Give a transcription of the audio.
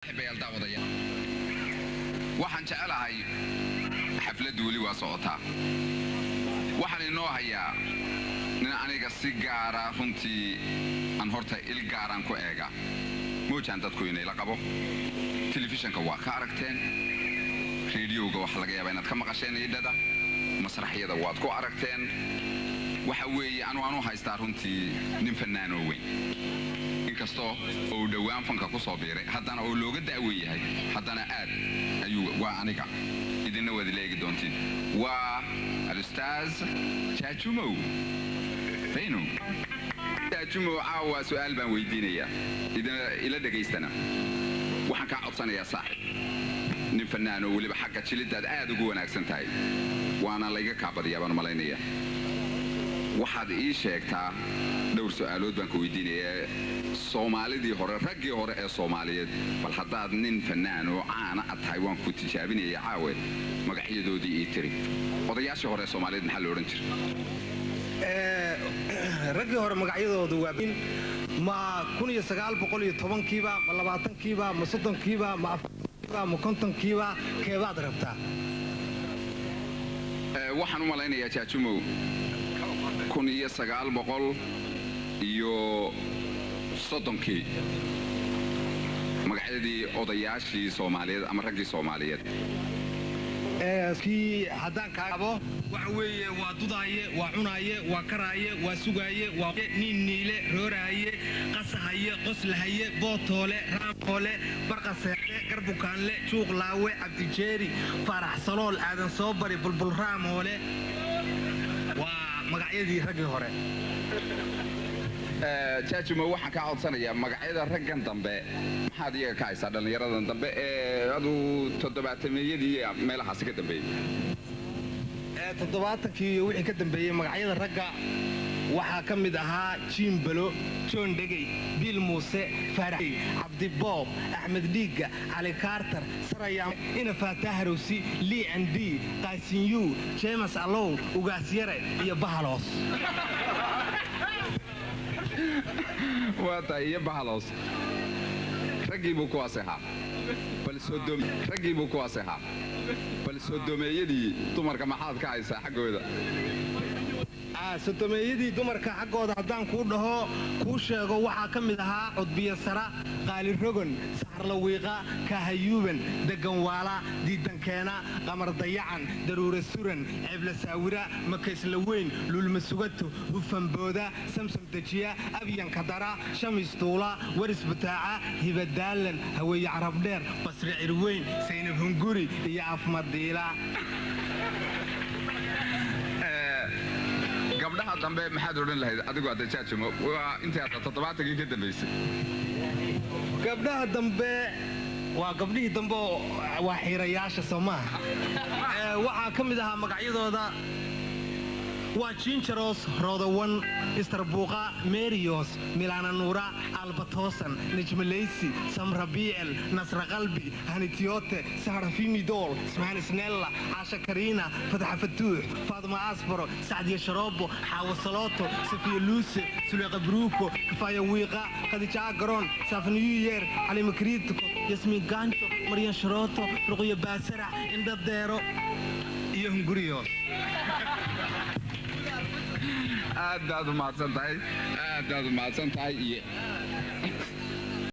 Saaxiibayaal, daawadaya, waxaan jecelahay xafladdu weli waa socotaa. Waxaan inoo hayaa nin aniga si gaara runtii aan horta il gaaraan ku eega moojaan dadku inayla qabo. Telefishanka waa ka aragteen, rediyoga waxaa laga yaabaa inaad ka maqasheen, idhada masraxyada waad ku aragteen. Waxa weeye anu haystaa runtii nin fannaanoo weyn, inkastoo uu dhowaan fanka ku soo biiray, haddana oo looga da'weyn yahay, haddana aad ayuu waa aniga idinna waad ila eegi doontiin. Waa alustaaz Jaajumow Fayno. Jaajumow, caawa su'aal baan weydiinayaa, idina ila dhegaystana. Waxaan kaa codsanayaa, saaxib, nin fannaanoo weliba xagga jilidaad aad ugu wanaagsan tahay, waana layga kaabadiyaa baan malaynaya. Waxaad ii sheegtaa, dhowr su'aalood baan ku weydiinayaa, Soomaalidii hore, raggii hore ee Soomaaliyeed, bal haddaad nin fannaan oo caana ad tahay, waan ku tijaabinaya caawe, magacyadoodii ii tiri. Odayaashii hore ee Soomaaliyeed maxaa la odhan jiray? Raggii hore magacyadoodu waa ma 1910-kiiba, ma 20-kiiba, ma 30-kiiba, ma 40-kiiba, ma 50-kiiba, keebaad rabtaa? Waxaan u malaynayaa, Jaajumow, 1930-kii magacyadii odayaashii Soomaaliyeed ama raggii Soomaaliyeed. Kii haddaan kaabo, waxa weeye waa dudaaye, waa cunaaye, waa karaaye, waa sugaaye, waa niin niile, rooraaye, qasahaye, qoslahaye, bootoole, raamoole, barqaseexe, garbukaanle, juuqlaawe, Cabdijeeri, Faarax Salool, Aadan Soobari, Bulbul Raamoole. Waa magacyadii raggii hore. Jaajumo, waxaan kaa codsanayaa magacyada raggan dambe. Maxaad iyaga ka haysaa, dhallinyaradan dambe ee aduu toddobaatameeyadii meelahaasi ka dambeeyey? 70-kii iyo wixii ka dambeeyey, magacyada ragga waxaa ka mid ahaa Jiimbalo, John Dhegey, Biil Muuse, Faarax Cabdiboob, Axmed Dhiigga, Cali Carter, Sarayam, Ina Faataharowsi, Lii and D, Qaasinyu, James Allow, Ugaasyare iyo Bahaloos. Waa tahay, iyo Bahaloos. Raggii buu kuwaas ahaa. Raggii buu kuwaas ahaa. Bal sodomeeyadii dumarka maxaad ka haysaa xaggooda? Sodomeeyadii dumarka xaggooda haddaan kuu dhaho, kuu sheego, waxaa ka mid ahaa Cudbiya Sara, Qaali Rogon, Saxarlawiiqa, Kaahayuuban, Deganwaala, Diidankeena, Qamar Dayacan, Daruura Suran, Ceebla Saawira, Makaysla Weyn, Lulma Sugato, Hufanbooda, Samsam Dejiya, Abyanka Dara, Shamis Tuula, Waris Butaaca, Hibadaalan, Haweeye Carabdheer, Basri Cirweyn, Saynab Hunguri iyo Afmadiila. Gabdhaha dambe maxaad odhan lahayd adigu hadda, Jaajumo? Waa intii hadda 70-kii ka dambaysay. Gabdhaha dambe waa gabdhihii dambe oo waa xiirayaasha, soo maaha? Waxaa ka mid ahaa magacyadooda waa Jinjaros, Rodawan, Istarbuuqa, Meriyos, Milana Nuura, Albatosan, Nejmaleysi, Samra Biel, Nasra Qalbi, Hanitiote, Sahrafimidol, Ismaan Snella, Caasha Kariina, Fataxa Fatuux, Faaduma Asbaro, Sacdiya Sharoobo, Xaawo Salooto, Safiya Luuse, Suleeqa Bruuko, Kafaaya Wiiqa, Khadija Agaroon, Saaf Newyer, Xalima Kriitiko, Yasmiin Gaanjo, Maryan Sharooto, Ruqyo Baasarac, Indhadeero iyo Hunguriyos. Aad baad u mahadsan tahay, aad baad u mahadsan tahay. Iyo